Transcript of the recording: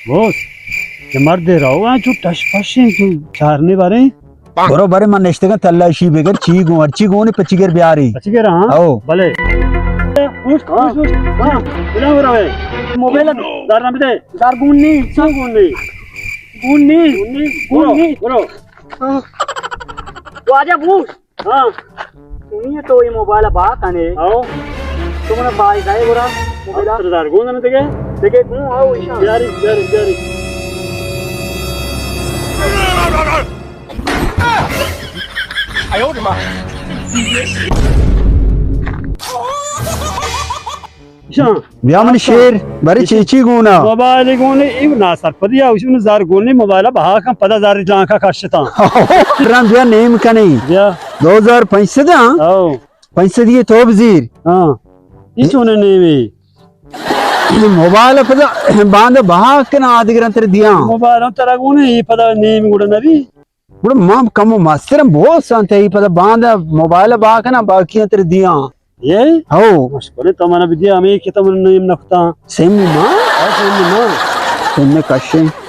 بوس، یہ مرد رو، آ چو ٹش پش ہیں، چو چارنے بارے۔ برو برے، من نشتگاں، تلاشی بگر، چی گون، ہر چی گون پچی گر بیاری۔ پچی گر، ہاں؟ او۔ بلے۔ اوش، اوش، اوش۔ ہاں، بلا برو ہے۔ موبائل دار نہ بدے۔ دار گون نہیں۔ چون گون نہیں؟ گون نہیں۔ گون نہیں۔ گون نہیں۔ برو، برو۔ ہاں۔ تو آجا بوس۔ ہاں۔ سنیے تو یہ موبائل با کنے۔ آؤ۔ تو منا بائی دائے گورا موبائل۔ اب سردار گون نے دگے؟ دگے گون آؤ ایشان۔ بیاری، بیاری، بیاری۔ ایشان۔ بیا منی شیر، برے چی چی گونا؟ موبائل گونے، ای نا سرپدی آ، اسی زار گونے موبائل بہا کن، پدا زار جانکا کشتاں۔ رن بیا نیم کنے۔ بیا۔ دو ہزار پنچ سد ہاں؟ او۔ پنچ سد یہ تو بزیر۔ ہاں۔ ای چونے نیمی؟ موبائل پدا باند بہا کن آدگران تر دیاں۔ موبائل ترا گونے، ای پدا نیم گوڑا نبی۔ گڑا ما کمو مسترم بوس انت، ای پدا باندا موبائل با کناں، باقی انت دیاں۔ یہ؟ ہو۔ مشکل تو منا بدیا، ہمیں کہ تو من نیم نکتا۔ سیمی ما؟ ہاں، سیمی ما۔ سیمی کشیں۔